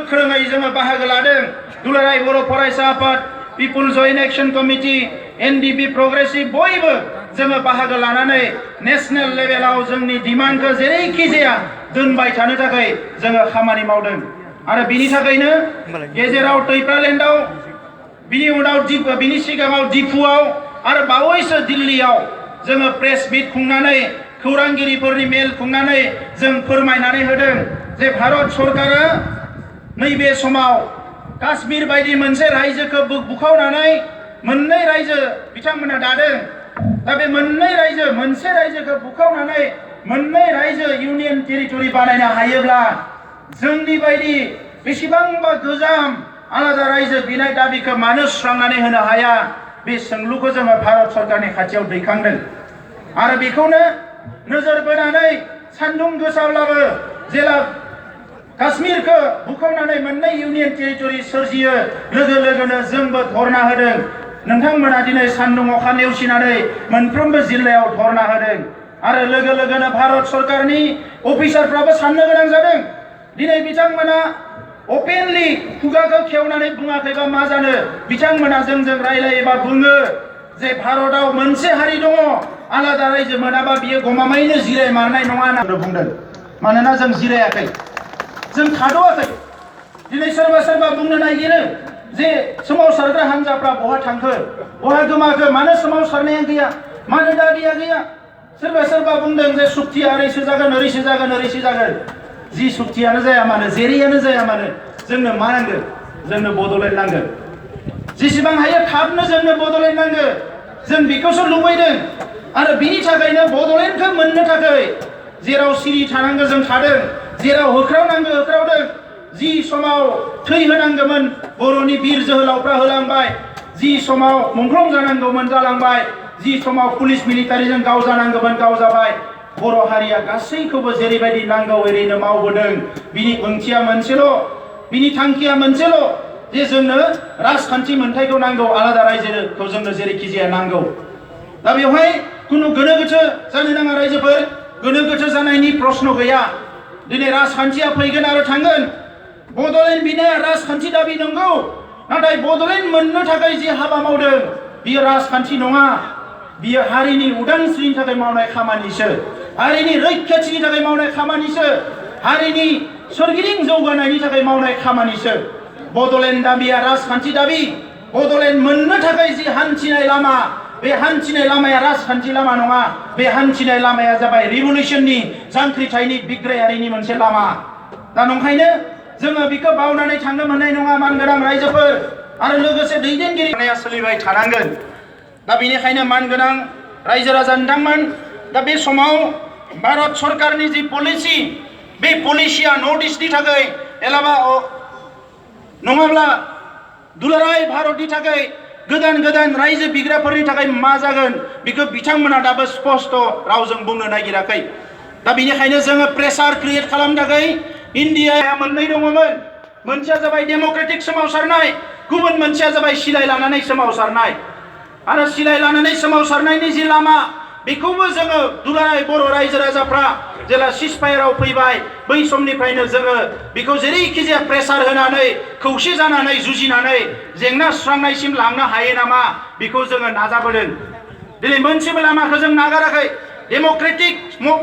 गोख्रोङै जोङो बाहागो लादों। दुलाराय बर' फरायसा आफाद, people joint action committee, NDP progressive बयबो जोङो बाहागो लानानै नेशनेल लेभेलाव जोंनि डिमान्डखौ जेरैखि जाया दोनबाय थानो थाखाय जोङो खामानि मावदों। आरो बिनि थाखायनो गेजेराव टैप्रालेन्डआव, बिनि उनाव बिनि सिगाङाव डिफुआव आरो बावैसो दिल्लीयाव जोङो प्रेस मिट खुंनानै खौरांगिरिफोरनि मेल खुंनानै जों फोरमायनानै होदों जे भारत सरकारा नैबे समाव काश्मीर बायदि मोनसे रायजोखौ बुखावनानै मोननै रायजो बिथांमोना दादों। दा बे मोननै रायजो, मोनसे रायजोखौ बुखावनानै मोननै रायजो इउनियन टेरिटरि बानायनो हायोब्ला जोंनि बायदि बेसेबांबा गोजाम आलादा रायजो बिनाय दाबिखौ मानो सुस्रांनानै होनो हाया? बे सोंलुखौ जोङो भारत सरकारनि खाथियाव दैखांदों। आरो बेखौनो नोजोर बोनानै सान्दुं गोसाब्लाबो जेला काश्मीरखौ बुखावनानै मोननै इउनियन टेरिटरि सोरजियो लोगो लोगोनो जोंबो धरना होदों। नोंथांमोना दिनै सान्दुं अखा नेवसिनानै मोनफ्रोमबो जिल्लायाव धरना होदों। आरो लोगो लोगोनो भारत सरकारनि अफिसारफ्राबो साननो गोनां जादों। दिनै बिथांमोना अपेनलि खुगाखौ खेवनानै बुङाखैबा मा जानो, बिथांमोना जोंजों रायलायोबा बुङो जे भारतआव मोनसे हारि दङ, आलादा रायजो मोनाबा बियो गमामायैनो जिरायमारनाय नङा होनना बुंदों। मानोना जों जिरायाखै, जों थाद'आखै। दिनै सोरबा सोरबा बुंनो नागिरो जे सोमावसारग्रा हान्जाफ्रा बहा थांखो, बहा गोमाखो, मानो सोमावसारनाया गैया, मानो दाबिया गैया? सोरबा सोरबा बुंदों जे सुक्तिया ओरैसो जागोन, ओरैसो जागोन, ओरैसो जागोन। जि सुक्तियानो जाया मानो, जेरैयानो जाया मानो, जोंनो मा नांगौ? जोंनो बड'लेण्ड नांगौ। जेसेबां हायो थाबनो जोंनो बड'लेण्ड नांगौ। जों बेखौसो लुबैदों। आरो बिनि थाखायनो बड'लेण्डखौ मोननो थाखाय जेराव सिरि थानांगौ जों थादों, जेराव होख्रावनांगौ होख्रावदों। जि समाव थै होनांगौमोन बर'नि बिर जोहोलावफ्रा होलांबाय, जि समाव मुंख्लं जानांगौमोन जालांबाय, जि समाव पुलिस मिलिटारिजों गावजानांगौमोन गावजाबाय। बर' हारिया गासैखौबो जेरैबायदि नांगौ ओरैनो मावबोदों। बिनि ओंथिया मोनसेल', बिनि थांखिया मोनसेल', जे जोंनो राजखान्थि मोन्थायखौ नांगौ, आलादा रायजोखौ जोंनो जेरैखि जाया नांगौ। दा बेवहाय खुनु गोनो गोथो जानो नाङा रायजोफोर, गोनो गोथो जानायनि प्रश्न गैया। दिनै राजखान्थिया फैगोन आरो थांगोन। बड'लेण्ड बिनाया राजखान्थि दाबि नंगौ, नाथाय बड'लेण्ड मोननो थाखाय जि हाबा मावदों बियो राजखान्थि नङा। बियो हारिनि उदांस्रिनि थाखाय मावनाय खामानिसो, हारिनि रैखाथिनि थाखाय मावनाय खामानिसो, हारिनि सोरगिदिं जौगानायनि थाखाय मावनाय खामानिसो। बड'लेण्ड दाबिया राजखान्थि दाबि। बड'लेण्ड मोननो थाखाय जि हान्थिनाय लामा, बे हान्थिनाय लामाया राजखान्थि लामा नङा। बे हान्थिनाय लामाया जाबाय रिभलिउसननि, जांख्रिथायनि, बिग्रायारिनि मोनसे लामा। दा नंखायनो जोङो बेखौ बावनानै थांनो मोननाय नङा मानगोनां रायजोफोर। आरो लोगोसे दैदेनगिरिया सोलिबाय थानांगोन। दा बेनिखायनो मानगोनां रायजो राजा नोंथांमोन, दा बे समाव भारत सरकारनि जि पलिसि, बे पलिसिया नर्थ इस्टनि थाखाय एलाबा नङाब्ला दुलाराय भारतनि थाखाय गोदान गोदान रायजो बिग्राफोरनि थाखाय मा जागोन बेखौ बिथांमोना दाबो स्पष्ट रावजों बुंनो नागिराखै। दा बेनिखायनो जोङो प्रेसार क्रिएट खालामनो थाखाय इन्डियाया मोननै दङमोन। मोनसेया जाबाय डेम'क्रेटिक सोमावसारनाय, गुबुन मोनसेया जाबाय सिलाय लानानै सोमावसारनाय। आरो सिलाय लानानै सोमावसारनायनि जि लामा, बेखौबो जोङो दुलाराय बर' रायजो राजाफ्रा जेला सिजफायाराव फैबाय, बै समनिफ्रायनो जोङो बेखौ जेरैखि जाया प्रेसार होनानै खौसे जानानै जुजिनानै जेंना सुस्रांनायसिम लांनो हायो नामा बेखौ जोङो नाजाबोदों। दिनै मोनसेबो लामाखौ जों नागाराखै। डेम'क्रेटिक